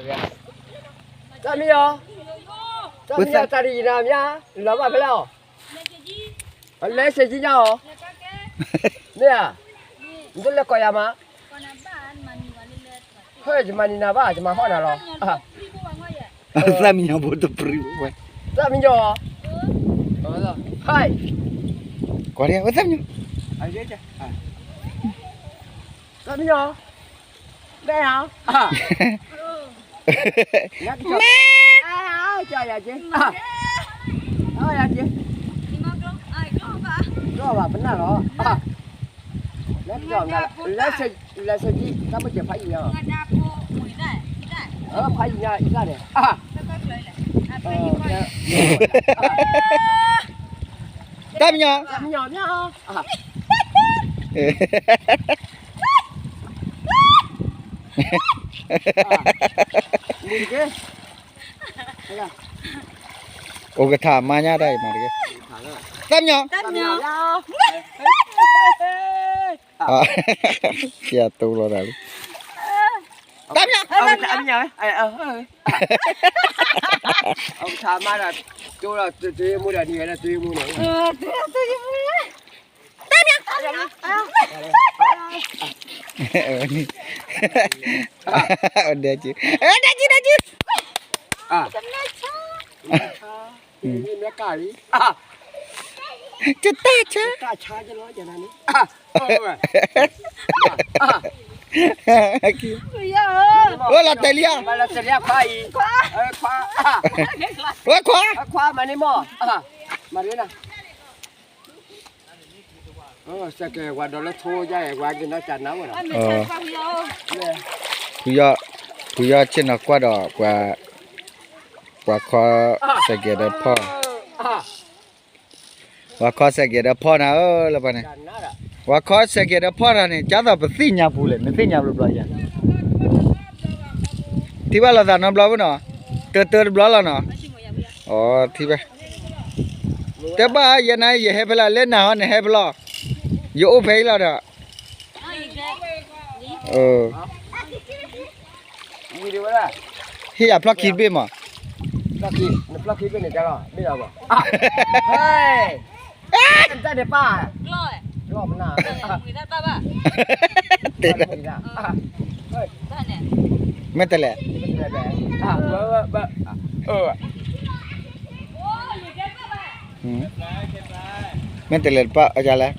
တၢ်မံညီ, တၢ်မံညီ တၢ်တယံာ်နၤမ့ၢ်ဧါ, လီၤဘၣ်ဖဲလဲၣ်အီၤ, လဲစ့ကံညါအီၤ, မ့ၢ်ဧါ, နတလဲၤကိးယၤမး, ဟဲယမၤနံၤနၤဘၣ် ယမၤဟီၣ်နၤလီၤ, သၣ်မံညီဖိတပြံဝဲ, သၣ်မံညီ, ဟဲ, ကွၢ်ဒ်ဝဲသၣ်မံညီ, သၣ်မံညီ မ့ၢ်ဧါ, မ့ၢ်, ယၤက့ၤ, ယၤက့ၤ, ကျီၢ်ဘၣ်ပနၢ်လီၤ, လဲစ့ကံ တၢ်မ့ၢ်ကဲဖးယံၤညါ, ဖးယံၤညါအံၤသၣ်န့ၣ်, တၢ်မံညီ, တၢ်မံညီမ့ၢ်ဧါ, အိၣ်ကထါမါညါတၢ်အံၤမၤတက့ၢ်, တၢ်မံညီ, ကတိၤလီၤတၢ်လံ, တၢ်မံညီ, အကထါမါဒီး, ကတိၤလီၤတၢ်မူဒီးနံၤဝဲလၢတၢ်မူန့ၣ်, တၢ်မံညီ, ဒဲက့ၤ, ဒဲက့ၤ ဒဲက့ၤ, တၢ်ဆါ, ဝဲလီၤတဲာ်လံဧါ, ဝဲခွါ, ခွါ, စဲးကဲၤဝဲဒီးလၢထိယါအံၤ ဝဲက့ၤနီၢ်ကၢနါဝဲဒီး, ဖုယီၢ်, ဖုယီၢ်ဆ့ၣ်နီၤကွၢ်ဒီး, ပှၤခီစဲးကဲၤဒီးဖီၣ်, ပှၤခီစဲးကဲၤဒီးဖီၣ်နၤဧၢလၢပှၤန့ၣ်, ပှၤခီစဲးကဲၤဒီးဖီၣ်နၤန့ၣ် ကၢ်သိးပသ့ၣ်ညါပူၤလဲၣ် နသ့ၣ်ညါဘျီဘျီယါ, ထံၣ်ဘၣ်လိာ်သးနီတဘျီဘၣ်နီၤ, တၢတၢတဘျီလီၤနီၤ, အထံၣ်ဘၣ်, တဲဘၣ်ယဲနၤ ယဟဲဖဲလဲၣ် လၢနၤဟီနဟဲဖဲလဲၣ်, ယအိၣ်ဖဲအံၤလီၤဒီး ဟ့ၣ်ယၤဖျီၣ်ခံတဘ့ၣ်မး, နဖျီၣ်ခံဘ့ၣ်န့ၣ်, တၢ်န့ၣ်ပၢ်, မ့ၢ်တလဲၣ်, မ့ၢ်တလဲၣ်တပၣ်လဲၣ်,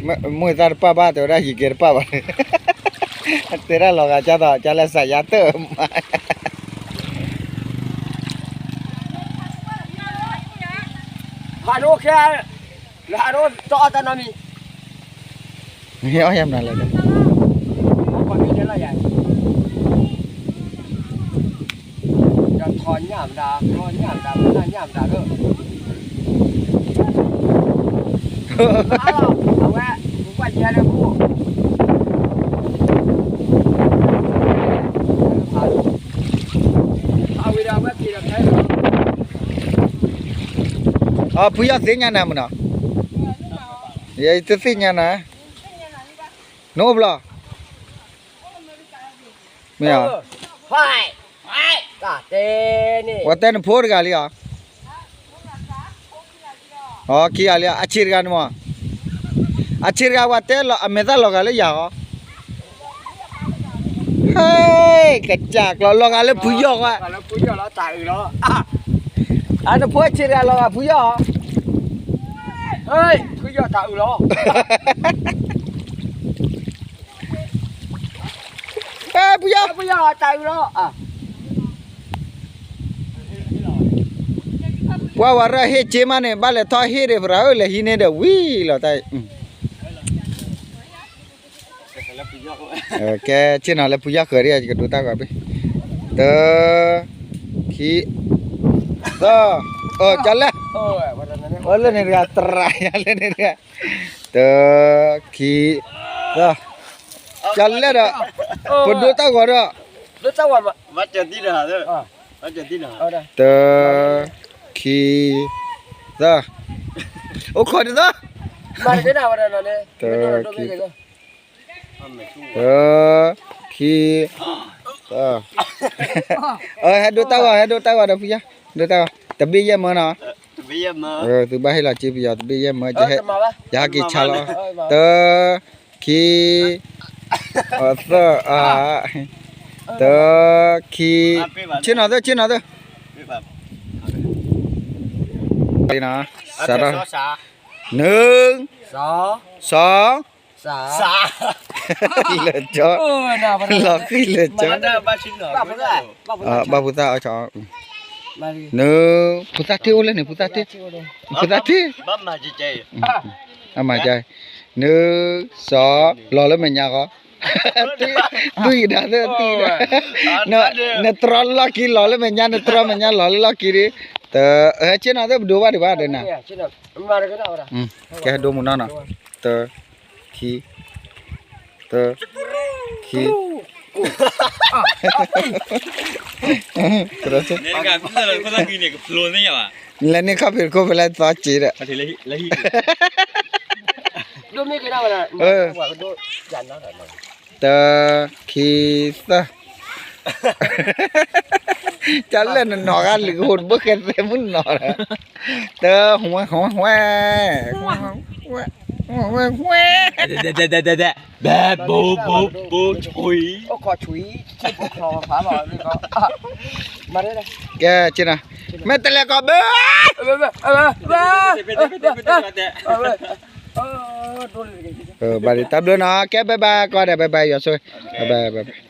မ့ၢ်သၣ်တပၣ်ဘၣ် တဲဝဲဒၣ်ယကဲတပၣ်ဘၣ်, တဲဒၣ်လီၤဂာ်ကၢ်သိး ကၢ်လဲၣ်စးယါတၢ်မး ဟးဒိၣ်ခဲ, လၢဟးဒိၣ်တအီၣ်တၢ်နီတမံၤ, မ့ၢ်အီၣ်ယၤမနုၤလဲၣ်, ဒီးထီညၣ်မတၤ ကျီညၣ်မတၤ ပနၢ်ညၣ်မတၤဒီး, အဝဲ, ပကွၢ်ယဲလၢပူၤ အဝဲဒီးအဝဲက့ၤဒီးဖဲ, အဖုယီၢ်သ့ၣ်ညါနၤမနုၤ, ယတသ့ၣ်ညါနၤ, နအိၣ်ဘျီ, မ့ၢ်ဧါ, ပှၤတဲနဖိတဂၤလံဧါ, အခံဂၤလံဧါ, အဆံးတဂၤန့ၣ်မး, အဆံးတဂၤပှၤတဲလီၤ အမဲာ်သၣ်လီၤဂာ်လၢယၤဧါ, ဟဲ, ကစၢ်ကျီလီၤဂာ်လၢဖုယီၢ်ဝဲ, အနဖိအဆံးတဂၤလီၤဂာ်ဖုယီၢ်ဧါ, ဖုယီၢ်တၢ်အုးလီၤ ဖုယီၢ်, ဖုယီၢ်တၢ်အုးလီၤ, ပှၤဝဲရၢၢ်ဟ့ၣ်က့မးန့ၣ် ဘၣ်လဲၤထီၣ်ဟ့ၣ်ဒံး ပရၢ်ဧၢ လဲၤဟံးန့ၢ်ဒီးဝံၤလီၤတၢ်, ကဲဆ့ၣ်နီၤလၢဖုယီၢ်ဃၢၤဒံး ယကဒိတၢ်ဂီၤဘ့ၣ်, တၢ, ခံ, သၢ, ကလဲၣ်, အလၢန့ၣ်တဂၤ တရၣ်ယၤလၢန့ၣ်တဂၤ, တၢ, ခံ, သၢ, ကလဲၣ်ဒီး, ပဒိတၢ်ဂီၤဒီး, တၢ, ခံ, သၢ, အိၣ်ခိးဒ်သိး, တၢ, ခံ, တၢ, ခံ, အ အ ဟဲဒိတၢ်ဂီၤ ဟဲဒိတၢ်ဂီၤဒီးဖုယါ, ဒိတၢ်ဂီၤ တဘ့ၣ်ယဲၢ်မၢနီၤ, သုဘၣ်ဟ့ၣ်လီၤစ့ပယီၤ တဘ့ၣ်ယဲၢ်မၢ, ယဟဲက့ၤဆါလီၤ, တၢ ခံ သၢ အ တၢ ခံ, ဆ့ၣ်နီၤသၢ ဆ့ၣ်နီၤသၢ, စးထီၣ်, နုၤ, စီၤ လၢာ်ကၠီ, လီၤဃံလၢာ်ကၠီ, ဘၣ်ဖိသၣ်အီၣ်ဆီ, နုၤ, ဖိသၣ်ထံၣ်အိၣ်လၢန့ၣ် ဖိသၣ်ထံၣ်, ဖိသၣ်ထံၣ်, အမၤက, နုၤ, စီၤ, လီၤလၢမဲာ်ညါဃီ, သွံၣ်ကဒါသၢသွံၣ်ဒီး, နတြီလၢလီၢ်ခံလီၤလၢမဲာ်ညါ နတြီမဲာ်ညါလီၤလၢလီၢ်ခံဒီး, တ, ဆ့ၣ်နီၤသၢ ပဒိဘၣ်ဒံးဘၣ်ဒီးနၤ, ကဲဒိမုၢ်နီၢ်နီၤ, တ, ခံ, တ, ခံ, က, လဲၤန့ၢ်ခီၣ်ဖံးတခိၣ်ဖဲလဲၣ်သီစ့ဒီး, တ, ခံ, သၢ, ကလဲၣ်နနီၤဂၤလံကဟိတဘၣ် ဃဲသဲမုၢ်နီၤဒီး, တ, ဝဲ, ဝဲ, ဝဲ, ဝဲ, ဝဲ, ဝဲ, ဝဲ, ဘဲ, ဘိ, ဘိ, ဘိ, ဆွံ, ကဲ, မ့ၢ်တလဲၤကီးဘၣ်, ဘၣ်ဒံးတၢ်ဘျုးနီၤ, ကဲ bye bye ကီးဒီး bye bye ယွၤဆိ, bye bye, bye bye.